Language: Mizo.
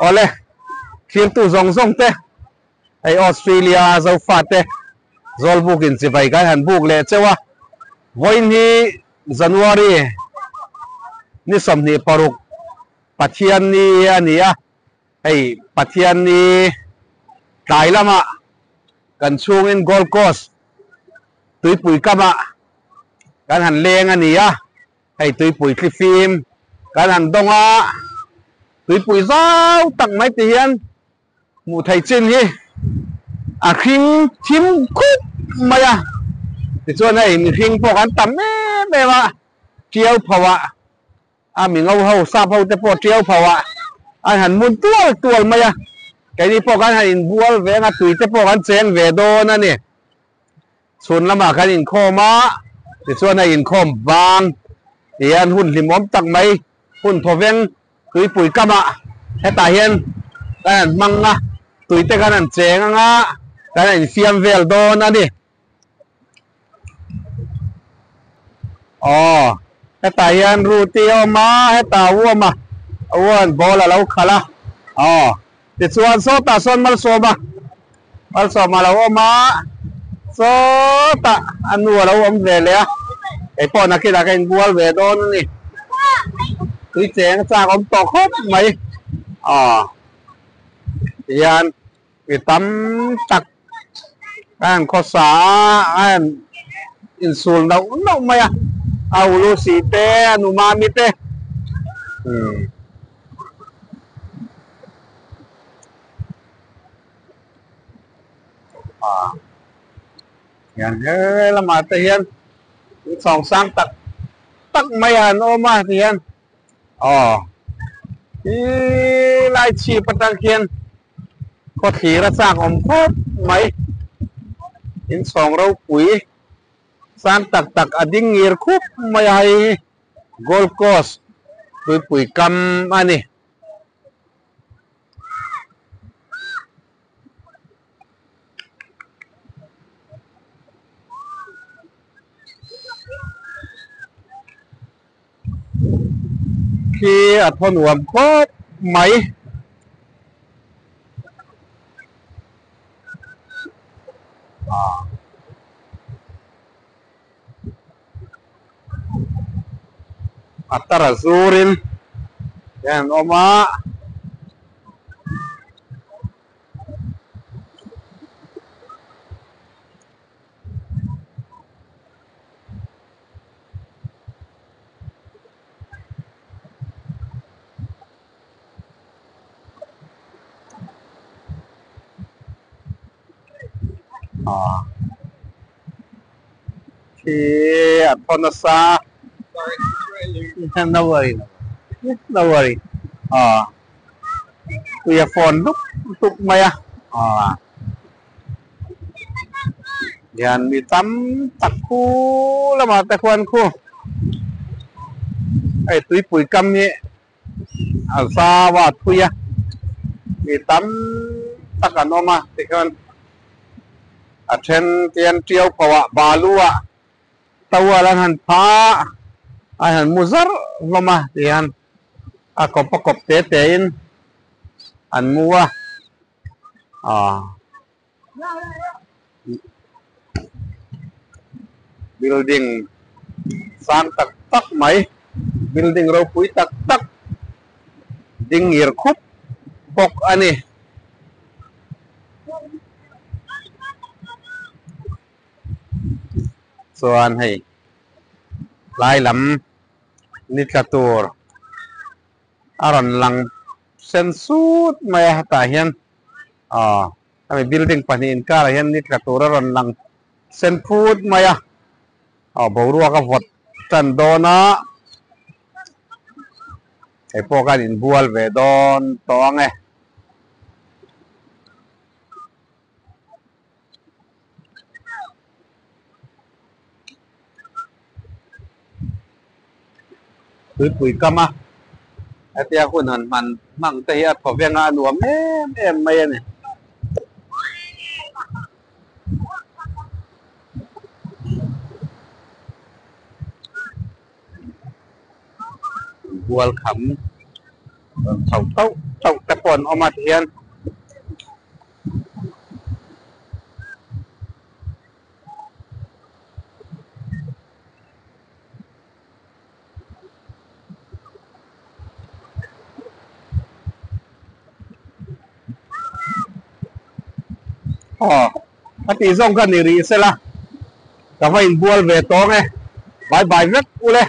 Awle, thirtu zawng zawng te, hei Australia Zofate Zawlbukin chibai kan han buk leh cheu a, vawiin hi January ni 26 Pathianni a ni a, hei Pathianni tlai lamah kan chhungin Gold Coast tuipui kamah kan han leng a ni a. Hei tuipui thlifim kan han dawng a, tuipui zau tak mai ti hian hmuh theih chin hi a hring thim khup mai a. Tichuan hei mihring pawh kan tam em em a, tiau pho ah a mi ngo ho sap ho te pawh tiau pho ah an han mun tual tual mai a. Keini pawh kan han inbual ve ang a, tui te pawh kan cheng ve dawn a ni. Chhun lamah kan inkhawm a, tichuan a inkhawm vang hian hun hlimawm tak mai, hun thawveng tuipui kamah hetah hian kan han hmang a, tuite kan han cheng ang a, kan han infiam vel dawn a ni. Aw, hetah hian Ruti a awm a, hetah a awm a, a uan ball a lo khalh a, aw. Tichuan sawtah sawn Malsawma, Malsawma a lo awm a, sawtah a nu a lo awm ve leh a, kei pawh nakinah ka inbual ve dawn a ni. Tui cheng chak awm tawh khawp mai. Aw, tihian mi tam tak a han khawsa a, a han insul nauh nauh mai a, a ulusi te, a nu mami te. Umm. Hian he lamah te hian inchhawng sang tak tak mai a an awm a tihian aw hi lai chhip atang khian khawthlir a chak awm khawp mai inchhawng ropui sang tak tak a ding ngir khup mai a hei hi. Gold Coast tuipui kam a ni. Khi a thaw nuam khawp mai. A tar a zurin hian an awm a. Khi a thaw nasa no worry no worry aw tui a phone dup dup mai a aw hian mi tam tak khu lamah te khuan khu hei tuipui kam hi A zau a thui a, mi tam tak an awm a tikhian a then te an tiau pho ah balu ah towel an han pha a, an han mu zar hlawm a tihian a kawp a kawp te te in an mu a aw building sang tak tak mai building ropui tak tak ding ngir khup bawk a ni. Chuan hei tlai lam ni tla tur a rawn lang sen sut mai a hetah hian aw hemi building pahnih inkarah hian ni tla tur a rawn lang sen phut mai a aw boruak a vawt tan dawn a hei pawh khan inbual ve dawn tawh ang e. Tuipui kam a hetia hun han hman hmang te hi a thaw veng a a nuam em em mai a ni. Bual kham. Rawn chho tauh tauh te pawh an awm a tihian. Aw a tih zawng kha ni rih sela ka va inbual ve tawng e bye bye vek ule.